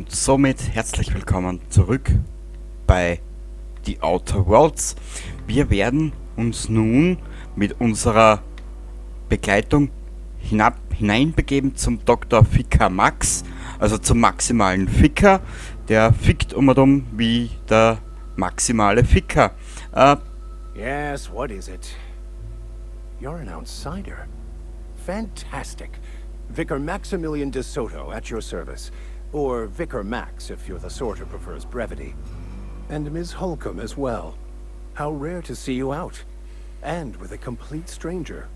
Und somit herzlich willkommen zurück bei The Outer Worlds. Wir werden uns nun mit unserer Begleitung hineinbegeben zum Dr. Ficker Max, also zum maximalen Ficker. Der fickt um und um wie der maximale Ficker. Yes, what is it? You're an outsider. Fantastic. Vicar Maximilian de Soto at your service. Or Vicar Max, if you're the sort who prefers brevity. And Ms. Holcomb as well. How rare to see you out. And with a complete stranger.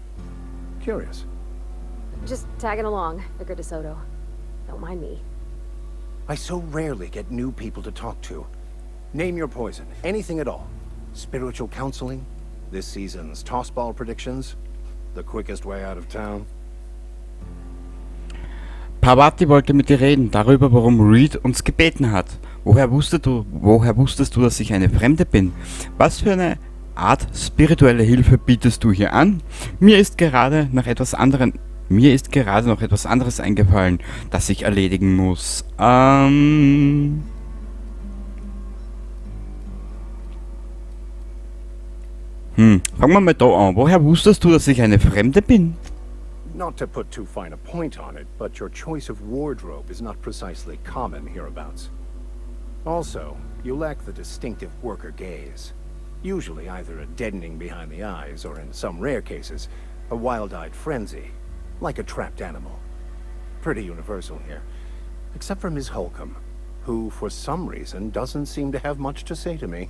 Curious. Just tagging along, Vicar de Soto. Don't mind me. I so rarely get new people to talk to. Name your poison. Anything at all. Spiritual counseling? This season's tossball predictions? The quickest way out of town? Parvati wollte mit dir reden, darüber, warum Reed uns gebeten hat. Woher wusstest du, dass ich eine Fremde bin? Was für eine Art spirituelle Hilfe bietest du hier an? Mir ist gerade noch etwas anderes eingefallen, das ich erledigen muss. Fangen wir mal da an. Woher wusstest du, dass ich eine Fremde bin? Not to put too fine a point on it, but your choice of wardrobe is not precisely common hereabouts. Also, you lack the distinctive worker gaze. Usually either a deadening behind the eyes, or in some rare cases, a wild-eyed frenzy, like a trapped animal. Pretty universal here, except for Ms. Holcomb, who, for some reason, doesn't seem to have much to say to me.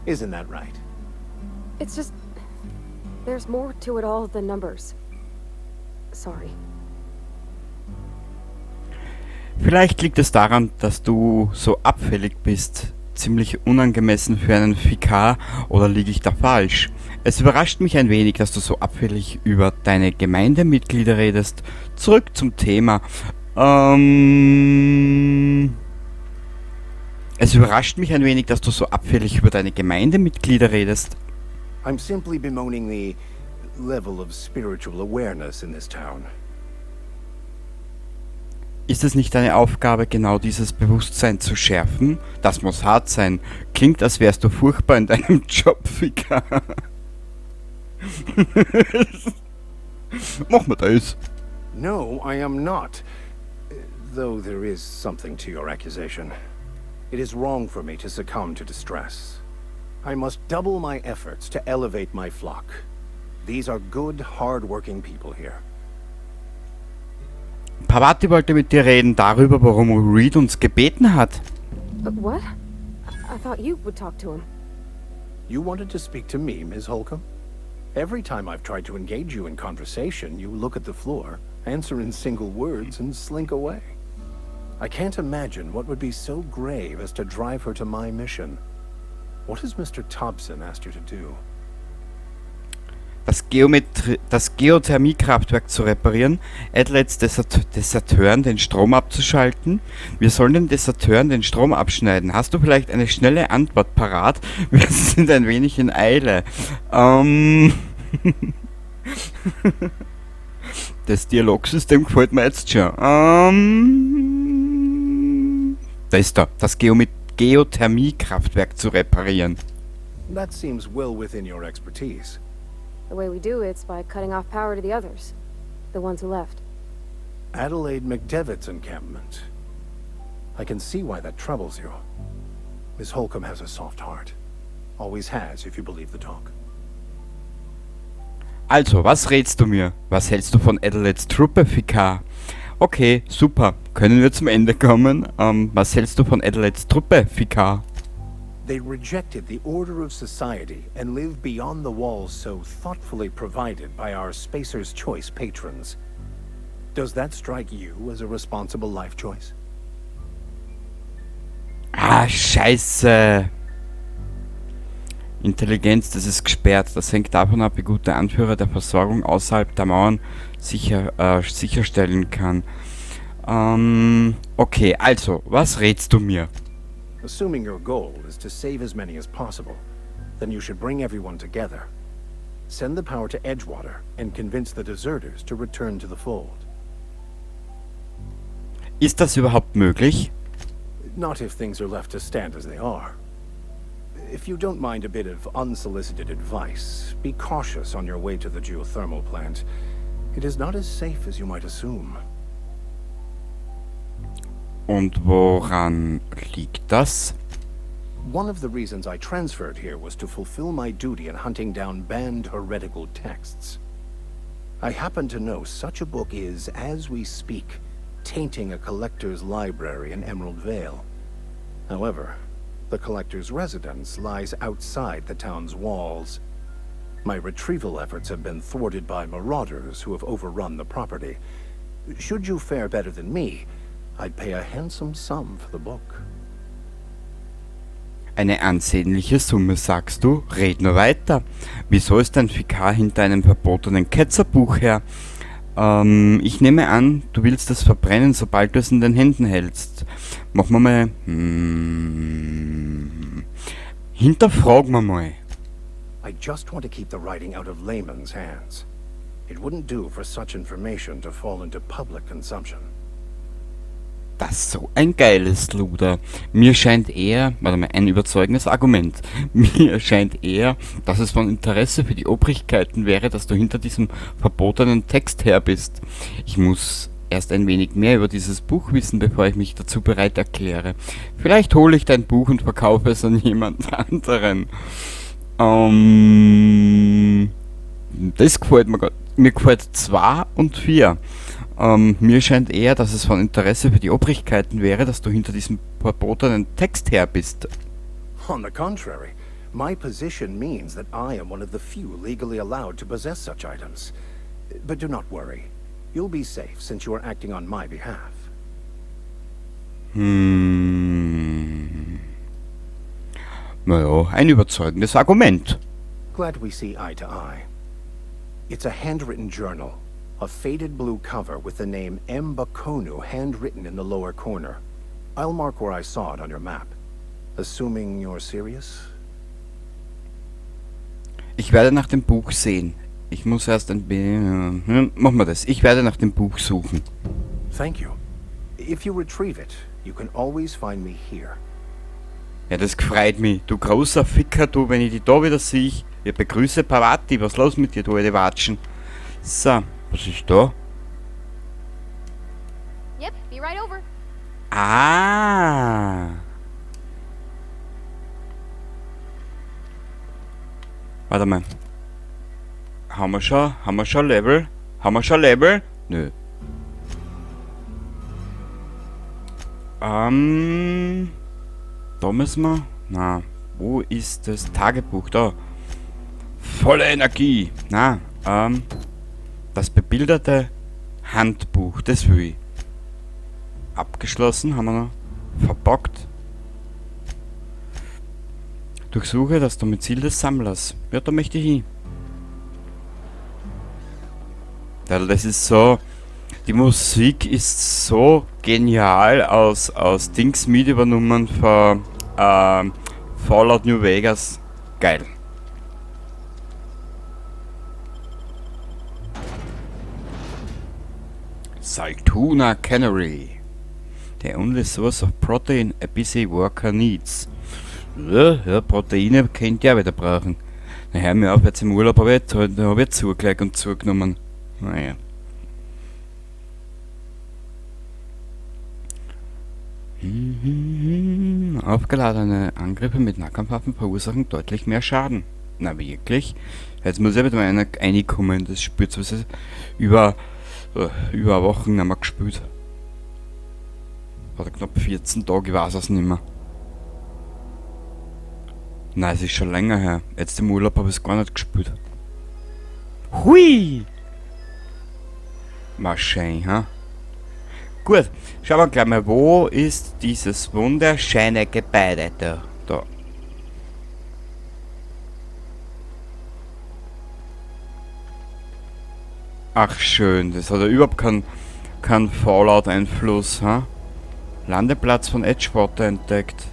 Isn't that right? It's just, there's more to it all than numbers. Sorry. Vielleicht liegt es daran, dass du so abfällig bist. Ziemlich unangemessen für einen Vikar, oder liege ich da falsch? Es überrascht mich ein wenig, dass du so abfällig über deine Gemeindemitglieder redest. Zurück zum Thema. Es überrascht mich ein wenig, dass du so abfällig über deine Gemeindemitglieder redest. I'm simply bemoaning the level of spiritual awareness in this town. Ist es nicht deine Aufgabe, genau dieses Bewusstsein zu schärfen? Das muss hart sein. Klingt, als wärst du furchtbar in deinem Job, Ficker. Mach mal das. No, I am not. Though there is something to your accusation. It is wrong for me to succumb to distress. I must double my efforts to elevate my flock. These are good, hard-working people here. Parvati wollte mit dir reden darüber, warum Reed uns gebeten hat. But what? I thought you would talk to him. You wanted to speak to me, Ms. Holcomb? Every time I've tried to engage you in conversation, you look at the floor, answer in single words, and slink away. I can't imagine what would be so grave as to drive her to my mission. What has Mr. Thompson asked you to do? Das Geothermiekraftwerk zu reparieren, Adelaids Deserteuren den Strom abzuschalten. Wir sollen den Deserteuren den Strom abschneiden. Hast du vielleicht eine schnelle Antwort parat? Wir sind ein wenig in Eile. Das Dialogsystem gefällt mir jetzt schon. Da ist er. Das Geothermiekraftwerk zu reparieren. That seems well within your expertise. The way we do it's by cutting off power to the others. The ones who left. Adelaide McDevitt's encampment. I can see why that troubles you. Miss Holcomb has a soft heart. Always has, if you believe the talk. Also, was rätst du mir? Was hältst du von Adelaides Truppe, Vikar? Okay, super. Können wir zum Ende kommen? Was hältst du von Adelaides Truppe, Vikar? They rejected the order of society and live beyond the walls so thoughtfully provided by our Spacer's Choice patrons. Does that strike you as a responsible life choice? Ah, scheiße. Intelligenz, das ist gesperrt. Das hängt davon ab, wie gut der Anführer der Versorgung außerhalb der Mauern sicherstellen kann. Okay, also, was rätst du mir? Assuming your goal is to save as many as possible, then you should bring everyone together. Send the power to Edgewater and convince the deserters to return to the fold. Ist das überhaupt möglich? Not if things are left to stand as they are. If you don't mind a bit of unsolicited advice, be cautious on your way to the geothermal plant. It is not as safe as you might assume. Und woran liegt das? One of the reasons I transferred here was to fulfill my duty in hunting down banned heretical texts. I happen to know such a book is, as we speak, tainting a collector's library in Emerald Vale. However, the collector's residence lies outside the town's walls. My retrieval efforts have been thwarted by marauders who have overrun the property. Should you fare better than me, I'd pay a handsome sum for the book. Eine ansehnliche Summe, sagst du? Red nur weiter. Wieso ist dein Vikar hinter einem verbotenen Ketzerbuch her? Ich nehme an, du willst es verbrennen, sobald du es in den Händen hältst. Machen wir mal. Hinterfragen wir mal. I just want to keep the writing out of layman's hands. It wouldn't do for such information to fall into public consumption. Das ist so ein geiles Luder. Mir scheint eher, warte mal, ein überzeugendes Argument. Mir scheint eher, dass es von Interesse für die Obrigkeiten wäre, dass du hinter diesem verbotenen Text her bist. Ich muss erst ein wenig mehr über dieses Buch wissen, bevor ich mich dazu bereit erkläre. Vielleicht hole ich dein Buch und verkaufe es an jemand anderen. Das gefällt mir grad. Mir gefällt 2 und 4. Mir scheint eher, dass es von Interesse für die Obrigkeiten wäre, dass du hinter diesem verbotenen Text her bist. On the contrary, my position means that I am one of the few legally allowed to possess such items. But do not worry. You'll be safe since you are acting on my behalf. Naja, ein überzeugendes Argument. Glad we see eye to eye. It's a handwritten journal. A faded blue cover with the name M. Bakonu handwritten in the lower corner. I'll mark where I saw it on your map. Assuming you're serious? Ich werde nach dem Buch sehen. Ich muss erst ein bisschen... machen wir das. Ich werde nach dem Buch suchen. Thank you. If you retrieve it, you can always find me here. Ja, das freut mich. Du großer Ficker, du, wenn ich dich da wieder sehe. Ich begrüße Parvati. Was ist los mit dir, du alte Watschen? So, was ist da? Yep, be right over. Ah. Warte mal. Haben wir schon? Haben wir schon Level? Haben wir schon Level? Nö. Da müssen wir. Na, wo ist das Tagebuch? Da. Volle Energie. Na, das bebilderte Handbuch, das will ich. Abgeschlossen, haben wir noch. Verbockt. Durchsuche das Domizil des Sammlers. Ja, da möchte ich hin. Ja, das ist so... Die Musik ist so genial aus Dings mit übernommen von Fallout New Vegas. Geil. Saltuna Cannery. The only source of protein a busy worker needs. Ja, ja, Proteine könnt ihr auch wieder brauchen. Na, hör mir auf, jetzt im Urlaub hab ich jetzt, hab ich zugelegt und zugenommen. Naja. Aufgeladene Angriffe mit Nahkampfwaffen verursachen deutlich mehr Schaden. Na wirklich? Jetzt muss ich wieder mal einer reinkommen, das spürt so über Wochen nicht mehr gespielt. Oder knapp 14 Tage, ich weiß es nicht mehr. Nein, es ist schon länger her. Jetzt im Urlaub hab ich's gar nicht gespielt. Hui! War schön, ha? Gut, schauen wir gleich mal, wo ist dieses wunderschöne Gebäude da? Da. Ach schön, das hat ja überhaupt keinen Fallout-Einfluss, ha? Landeplatz von Edgewater entdeckt.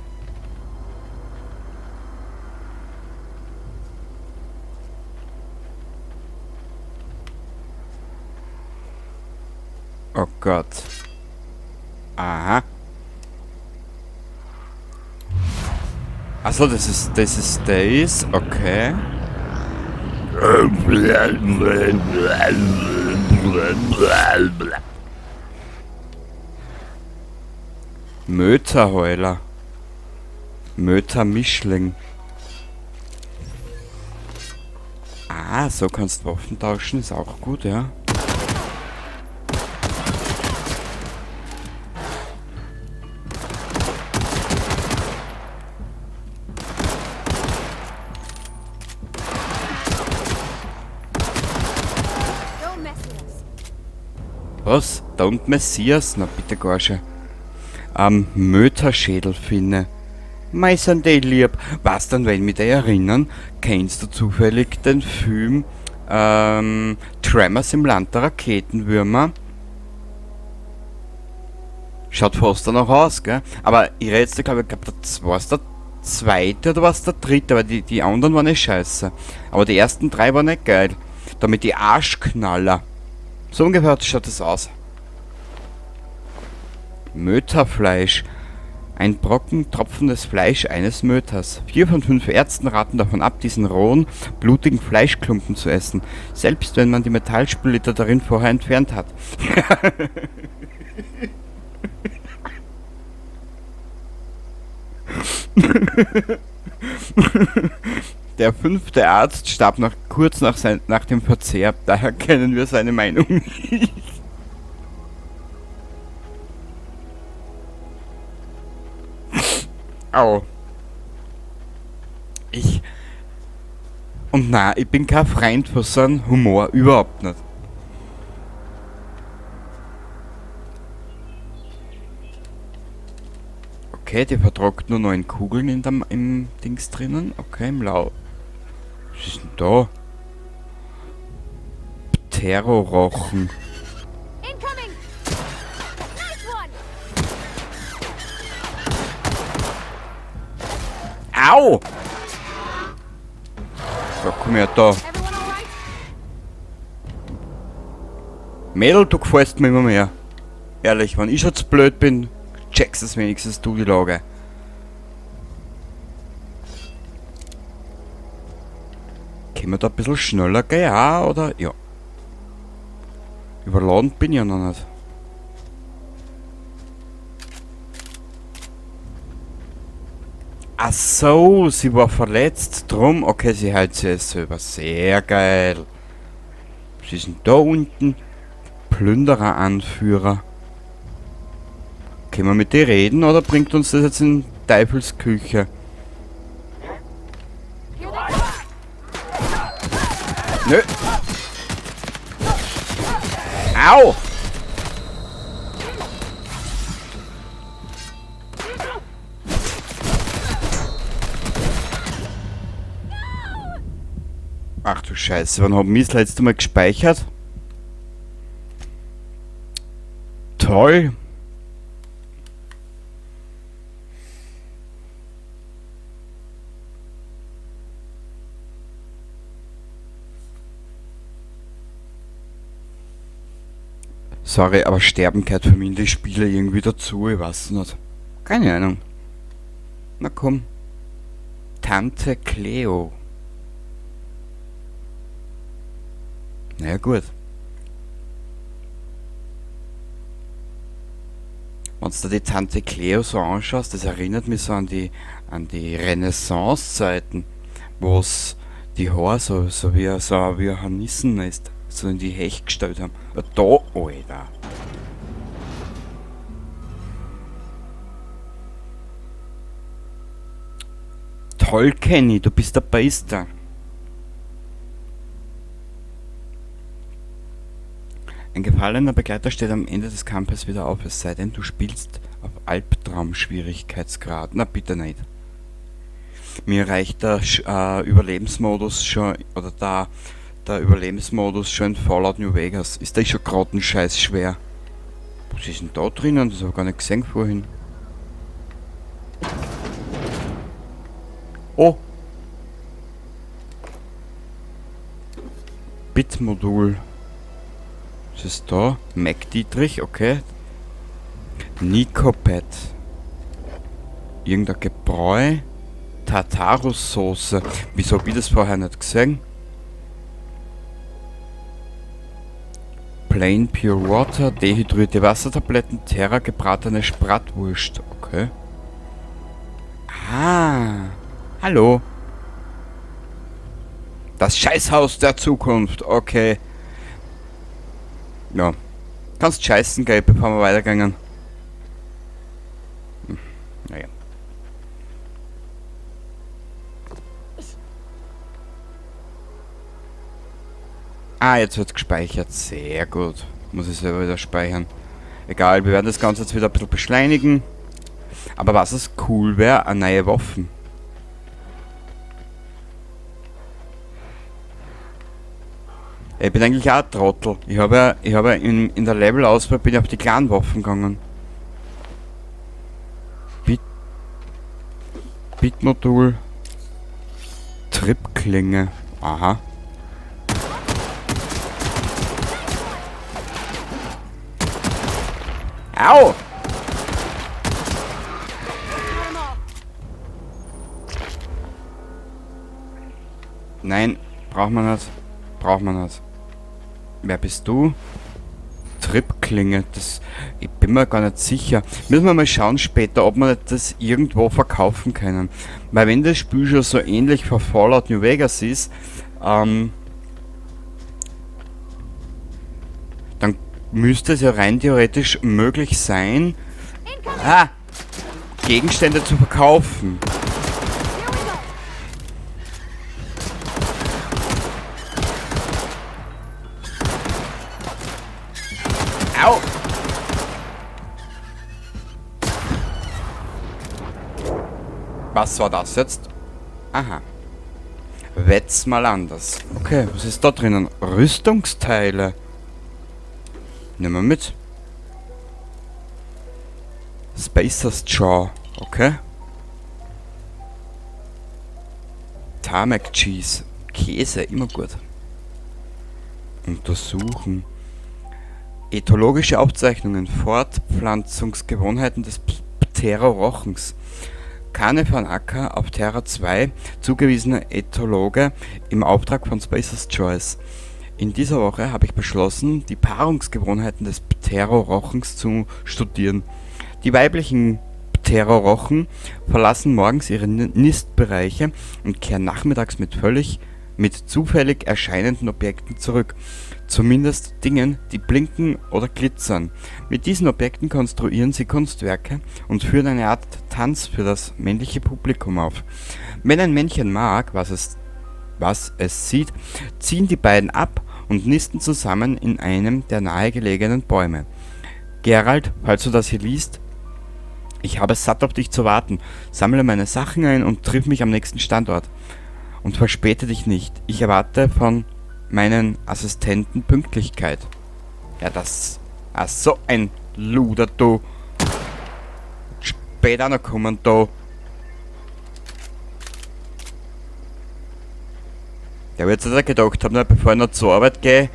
Oh Gott. Aha. Achso, das ist das. Okay. Möterheuler. Mötermischling. Ah, so kannst du Waffen tauschen, ist auch gut, ja. Was? Da unten Messias? Na bitte, Gorsche. Möterschädelfinne. Mei, sind die lieb. Was dann, wenn mich die erinnern, kennst du zufällig den Film Tremors im Land der Raketenwürmer? Schaut fast danach aus, gell? Aber ich rede jetzt, glaube ich, das war der zweite oder was der dritte, weil die anderen waren nicht scheiße. Aber die ersten drei waren nicht geil. Damit die Arschknaller. So ungefähr schaut das aus. Möterfleisch. Ein Brocken tropfendes Fleisch eines Möters. 4 von 5 Ärzten raten davon ab, diesen rohen, blutigen Fleischklumpen zu essen. Selbst wenn man die Metallsplitter darin vorher entfernt hat. Der 5. Arzt starb noch kurz nach dem Verzehr, daher kennen wir seine Meinung nicht. Au. Und nein, ich bin kein Freund von so einem Humor, überhaupt nicht. Okay, die vertragt nur 9 Kugeln in dem, im Dings drinnen. Okay, im Lau. Was ist denn da? Pterorochen. Incoming! Nice one! Au! So, komm her da. Mädel, du gefällst mir immer mehr. Ehrlich, wenn ich schon zu blöd bin, checkst es wenigstens du die Lage. Können wir da ein bisschen schneller gehen, ja, oder? Ja. Überladen bin ich ja noch nicht. Ach so, sie war verletzt, drum. Okay, sie hält sich jetzt selber. Sehr geil. Was ist denn da unten? Plünderer-Anführer. Können wir mit dir reden oder bringt uns das jetzt in Teufelsküche? Nö. Au! Ach du Scheiße, wann haben wir das letzte Mal gespeichert? Toll! Sorry, aber Sterben gehört für mich in die Spiele irgendwie dazu, ich weiß nicht. Keine Ahnung. Na komm. Tante Cleo. Naja, gut. Wenn du dir die Tante Cleo so anschaust, das erinnert mich so an die Renaissance-Zeiten, wo's die Haare so wie ein Hornissennest so in die Hecht gestellt haben. Da, Alter. Toll, Kenny, du bist der Beste. Ein gefallener Begleiter steht am Ende des Kampfes wieder auf, es sei denn, du spielst auf Albtraum-Schwierigkeitsgrad. Na bitte nicht. Mir reicht der Überlebensmodus schon, oder der Überlebensmodus schon in Fallout New Vegas. Ist der schon gerade ein Scheiß schwer? Was ist denn da drinnen? Das hab ich gar nicht gesehen vorhin. Oh! Bitmodul. Was ist da? Mac Dietrich, okay. Nicopet. Irgendein Gebräu. Tartarus-Soße. Wieso hab ich das vorher nicht gesehen? Plain Pure Water, dehydrierte Wassertabletten, Terra gebratene Spratwurst. Okay. Ah. Hallo. Das Scheißhaus der Zukunft. Okay. Ja. Kannst scheißen, gell, bevor wir weitergehen. Naja. Ah, jetzt wird gespeichert. Sehr gut. Muss ich selber wieder speichern. Egal, wir werden das Ganze jetzt wieder ein bisschen beschleunigen. Aber was es cool wäre, eine neue Waffen. Ich bin eigentlich auch ein Trottel. Ich habe ja in der Levelauswahl bin ich auf die Clan-Waffen gegangen. Bit-Modul. Trippklinge. Aha. Au! Nein, braucht man nicht. Braucht man nicht. Wer bist du? Trippklinge. Das, ich bin mir gar nicht sicher. Müssen wir mal schauen später, ob wir das irgendwo verkaufen können. Weil wenn das Spiel schon so ähnlich für Fallout New Vegas ist, dann müsste es ja rein theoretisch möglich sein, Gegenstände zu verkaufen. Au! Was war das jetzt? Aha. Wetz mal anders. Okay, was ist da drinnen? Rüstungsteile. Nehmen wir mit. Spacer's Jaw. Okay. Tarmac Cheese. Käse, immer gut. Untersuchen. Ethologische Aufzeichnungen. Fortpflanzungsgewohnheiten des Pterorochens. Kane van Acker auf Terra 2, zugewiesener Ethologe im Auftrag von Spacer's Choice. In dieser Woche habe ich beschlossen, die Paarungsgewohnheiten des Pterorochens zu studieren. Die weiblichen Pterorochen verlassen morgens ihre Nistbereiche und kehren nachmittags mit zufällig erscheinenden Objekten zurück. Zumindest Dingen, die blinken oder glitzern. Mit diesen Objekten konstruieren sie Kunstwerke und führen eine Art Tanz für das männliche Publikum auf. Wenn ein Männchen mag, was es sieht, ziehen die beiden ab und nisten zusammen in einem der nahegelegenen Bäume. Gerald, falls du das hier liest, ich habe es satt, auf dich zu warten. Sammle meine Sachen ein und triff mich am nächsten Standort. Und verspäte dich nicht. Ich erwarte von meinen Assistenten Pünktlichkeit. Ja, das... Ach, so ein Luder, du. Später noch kommen, du. Der wird sich gedacht haben, bevor ich noch zur Arbeit gehe,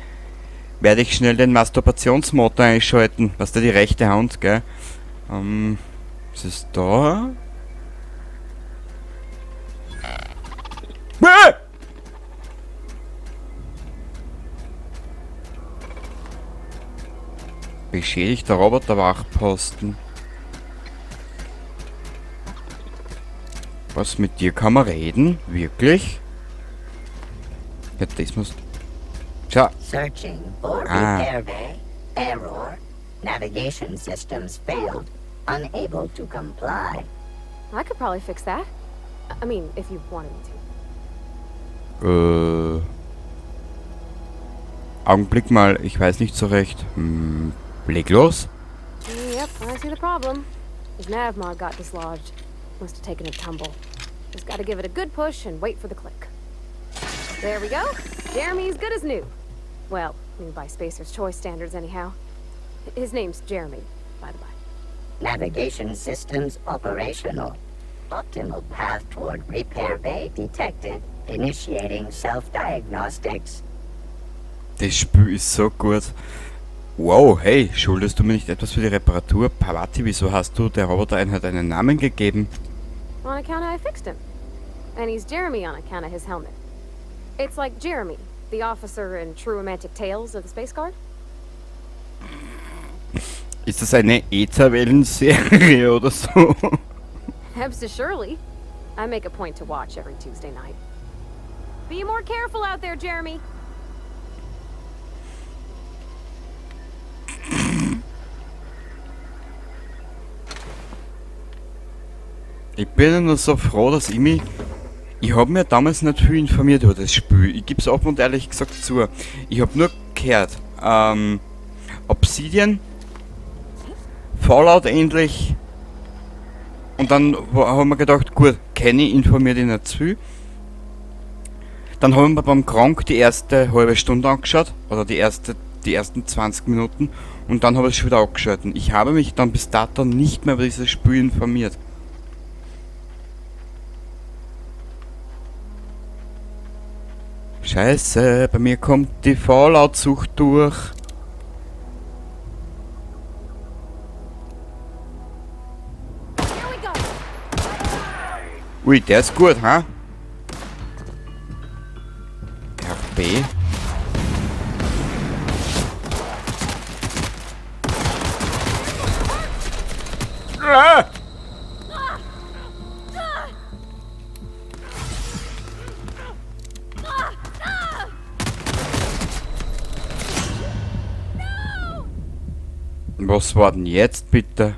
werde ich schnell den Masturbationsmotor einschalten. Was da die rechte Hand, gell? Was ist da? Ah! Beschädigter Roboterwachposten. Was, mit dir kann man reden? Wirklich? Ja, das muss... Tja. Searching for repair bay. Error. Navigation systems failed. Unable to comply. I could probably fix that. I mean, if you wanted me to. Augenblick mal, ich weiß nicht so recht. Leg los. Yep, I see the problem. His nav mod got dislodged. Must have taken a tumble. Just gotta give it a good push and wait for the click. There we go. Jeremy's good as new. Well, new by Spacer's Choice standards anyhow. His name's Jeremy, by the by. Navigation systems operational. Optimal path toward repair bay detected. Initiating self-diagnostics. Das Spiel ist so gut. Wow, hey, schuldest du mir nicht etwas für die Reparatur? Parvati, wieso hast du der Robotereinheit einen Namen gegeben? On account I fixed him. And he's Jeremy on account of his helmet. It's like Jeremy, the officer in True Romantic Tales of the Space Guard. Ist das eine Ätherwellen-Serie oder so? Surely. I make a point to watch every Tuesday night. Be more careful out there, Jeremy. Ich bin ja nur so froh, dass ich mich... Ich hab mir damals nicht viel informiert über das Spiel. Ich geb's offen und ehrlich gesagt zu. Ich hab nur gehört, Obsidian, Fallout ähnlich. Und dann haben wir gedacht, gut, Kenny informiert ihn nicht zu viel. Dann haben wir beim Gronkh die erste halbe Stunde angeschaut, oder die ersten 20 Minuten, und dann habe ich es schon wieder abgeschaltet. Ich habe mich dann bis dato nicht mehr über dieses Spiel informiert. Scheiße, bei mir kommt die Fallout-Sucht durch. Here we go. Ui, der ist gut, ha? RB. Ah! Was war denn jetzt bitte?